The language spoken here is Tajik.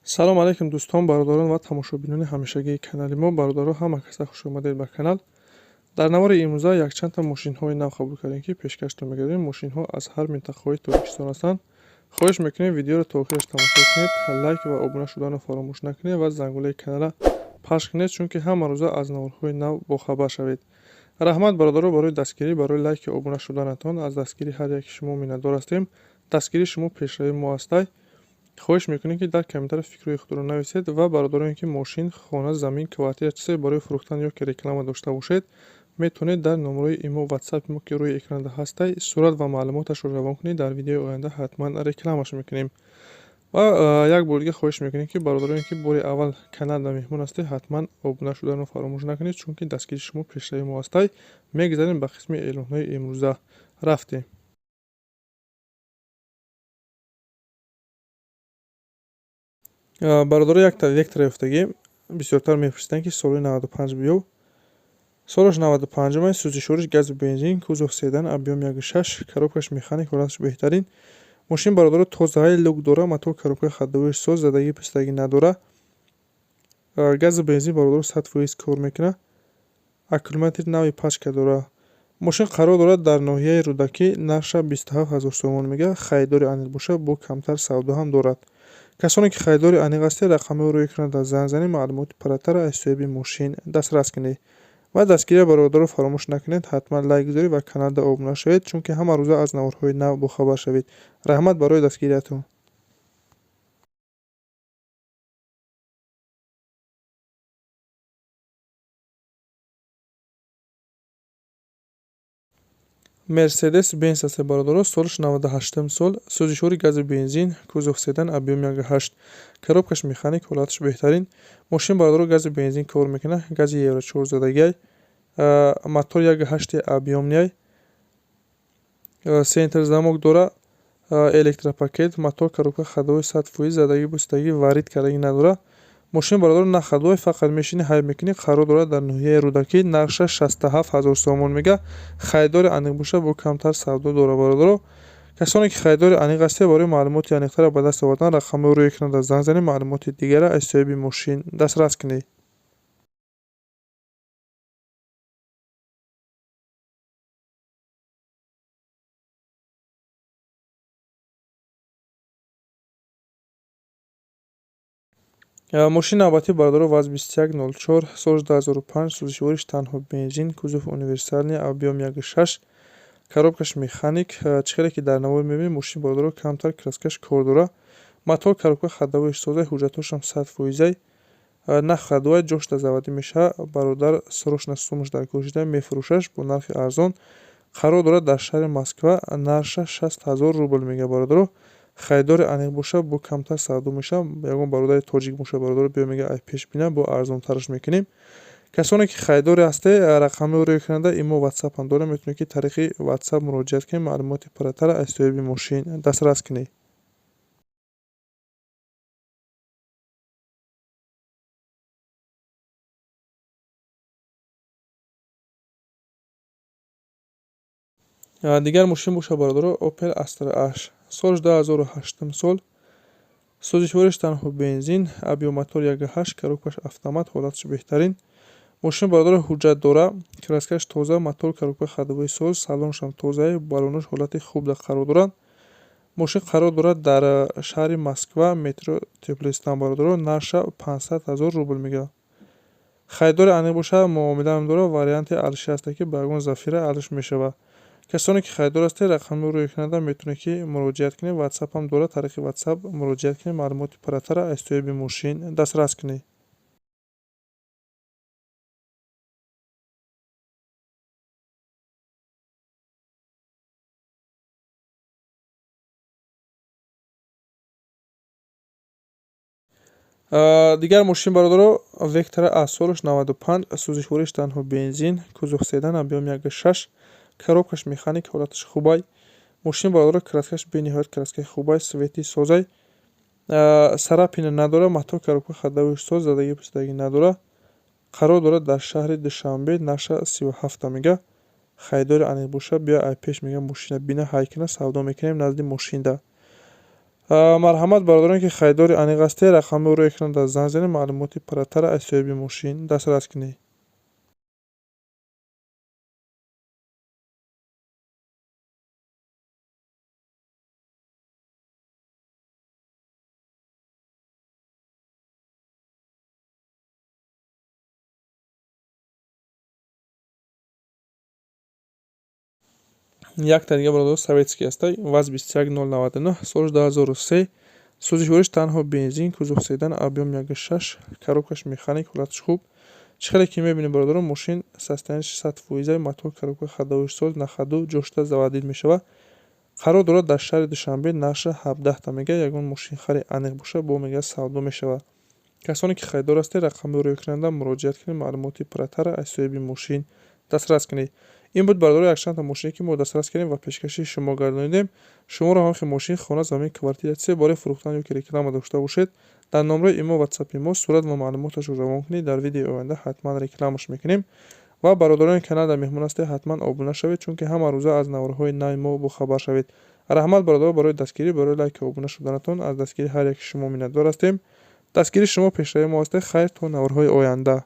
Салом алейкум, дӯстон, бародарон ва тамошобинони ҳамешагии канали мо. Бародаро, ҳама каса хуш омадед ба канал. Дар навори имрӯза якчандта мошинҳои нав қабул кардем, ки пешкаштон мегардем. Мошинҳо аз ҳар минтақаҳои Тоҷикистон ҳастанд. Хоҳиш мекунем, видеоро то охираш тамошо кунед, лайк ва обуна шуданро фаромӯш накунед ва зангулаи каналра пахш кунед, чунки ҳама рӯза аз наворҳои нав бохабар шавед. Раҳмат, бародаро, барои дастгирӣ, барои лайки обуна шуданатон. Аз дастгирии ҳар яки шумо миннатдор ҳастем. Дастгирии шумо пешравии мо ҳастай. Хоҳиш мекунем, ки дар комментария фикрҳои худро нависед ва бародароне, ки мошин, хона, замин, квартира, чизе барои фурӯхтан ё ки реклама дошта бошед, метавонед дар номерои имо, ватсапи мо, ки рӯи экранда ҳастай, сурат ва маълумоташро равон кунед. Дар видеои оянда ҳатман рекламаш мекунем. Ва як бор дига хоҳиш мекунем, ки бародароне, ки бори аввал каналда меҳмон ҳастед, ҳатман обуна шуданро фаромӯш накунед, чунки дастгирии шумо пешравии мо ҳастай. Мегузарем ба қисми эълонҳои имрӯза. Рафтем. Бародаро, якта Вектора ёфтагӣ. Бисёртар мепурсиданд, ки соли 95 биёв. Солаш 95-ум, сӯзишвориш газу бензин, кузов седан, объём 1,6, коробкаш механик, ҳолаташ беҳтарин. Мошин, бародаро, тозаҳаи, люк дора, мотор, коробкаи ходовоиш соз, задагӣ пистагӣ надора. Газу бензин, бародаро, 100% кор мекунад. Аккумулятори нави пачка дора. Мошин қарор дорад дар ноҳияи Рӯдакӣ, нархша 27 000 сомон мега. Харидори аниқ боша, бо камтар савдо ҳам дорад. Касоне ки харидори аниқ ҳастед, рақамҳои рӯи экранда занг занед, маълумоти пурратарро аз соҳиби мошин дастрас кунед. Ва дастгирия, бародаро, фаромӯш накунед, ҳатман лайк гузоред ва каналда обуна шавед, чунки ҳама рӯза аз наворҳои нав бохабар шавед. Раҳмат барои дастгириятон. Мерседес Бенз ҳаст, бародаро, солаш 98-ум сол, сӯзишвори газу бензин, кузов седан, объём 1,8, коробкаш механик, ҳолаташ беҳтарин. Мошин, бародаро, газу бензин кор мекунад, гази евро 4 задагиай, мотор 1,8 объёмниай, центр замок дора, электропакет, мотор, коробка ходовой 100%, задагӣ бустагӣ, варид кардагӣ надора. Мошин, бародаро, на ходовой, фақат мешинӣ, ҳай мекунӣ. Қарор дорад дар ноҳияи Рӯдакӣ, нархша 67 000 сомон мега. Харидори аниқ боша, бо камтар савдо дора. Бародаро, касоне ки харидори аниқ ҳастед, барои маълумоти аниқтарро ба даст овардан рақамҳои рӯи экранда занг занед, маълумоти дигарро аз соҳиби мошин дастрас кунед. Мошини навбатӣ, бародаро, ВАЗ 2104, соли 2005, сӯзишвориш танҳо бензин, кузов универсальный, объём 1,6, коробкаш механик. Чӣ хеле ки дар навор мебинед, мошин, бародаро, камтар краскаш кор дора. Мотор, коробка ходовоиш созай, ҳуҷҷатҳошам 100%-ай, на ходовой, ҷошта заводӣ мешавад. Бародар срочно сумаш дар кор шида, мефурӯшаш бо нархи арзон. Қарор дорад дар шаҳри Москва, нархша 60 000 рубл мега. Бародаро, харидори аниқ боша, бо камтар савдо мешавад. Ягон бародари тоҷик боша, бародаро, биё, мега, ай пеш бина, бо арзонтараш мекунем. Касоне ки харидоре ҳастед, рақамҳои рӯи экранда имо, ватсапам дорем, метавонед, ки тариқи ватсап муроҷиат кунед, маълумоти пурратарро аз соҳиби мошин дастрас кунед. Дигар мошин боша, бародаро, Опел Астра H, соли 2008 сол, сӯзишвориш танҳо бензин, объём мотор 1,8, коробкаш автомат, ҳолаташ беҳтарин. Мошин, бародаро, ҳуҷҷат дора, краскаш тоза, мотор, коробка ходовои соз, салонашам тозае, баллонош ҳолати хуб қарор доранд. Мошин қарор дорад дар шаҳри Москва, метро Тёплый Стан. Бародаро, нархша 500 000 рубл мегӯяд. Харидори аниқ боша, муомилаам дорад, варианти алиши ҳаста, ки ба ягон Зафира алиш мешавад. Касоне ки харидор ҳастед, рақамҳои рӯи экранда метавонед, ки муроҷиат кунед. Ватсапам дорад, тариқи ватсап муроҷиат кунед, маълумоти пурратарро аз соҳиби мошин дастрас кунед. Дигар мошин, бародаро, Вектора А, солаш 95, сӯзишвориш танҳо бензин, кузов седан, объём 1,6, коробкаш механик, ҳолаташ хубай. Мошин, бародаро, краскаш бениҳоят краскаи хубай, свети созай, царапина надора, мотор, коробка ходовоиш соз, задагӣ пустагӣ надора. Қарор дорад дар шаҳри Душанбе, нархша 37-та мега. Харидори аниқ боша, биё, ай пеш, мега, мошина бина, ҳай кина, савдо мекунем назди мошинда. Марҳамат, бародарон, ки харидори аниқ ҳастед, рақами ӯро экран дар занг занед, маълумоти пурратара аз соҳиби мошин дастрас кунед. Якта дига, бародаро, советский аста, ВАЗ 21099, соли 2003, сӯзишвориш танҳо бензин, кузов седан, объём 1,6, коробкаш механик, ҳолаташ хуб. Чӣ хеле ки мебинем, бародаро, мошин состоянияш 100%, мотор, коробка ходовойш соз, на ходу, ҷошта заводить мешавад. Қарор дорад дар шаҳри Душанбе, нархша 17-та мега. Ягон мошинхари аниқ боша, бо мега, савдо мешавад. Касоне ки харидор ҳастед, рақами ӯро экран муроҷиат кунед, маълумоти пурратара аз соҳиби мошин дастрас кунед. Ин буд, бародаро, якчандта мошине, ки мо дастрас кардем ва пешкаши шумо гардонидем. Шуморо ҳам хел мошин, хона, замин, квартира, чизе барои фурӯхтан ё ки реклама дошта бошед, дар номраи имо, ватсапи мо сурат ва маълумоташро равон кунед, дар видеои оянда ҳатман рекламаш мекунем. Ва бародарони канал дар меҳмон ҳастед, ҳатман обуна шавед, чунки ҳама рӯза аз наворҳои нави мо бохабар шавед. Раҳмат, бародаро, барои дастгирӣ, барои лайку обуна шуданатон. Аз дастгирии ҳар яки шумо миннатдор ҳастем. Дастгирии шумо пешравии мо ҳастед. Хайр, то наворҳои оянда.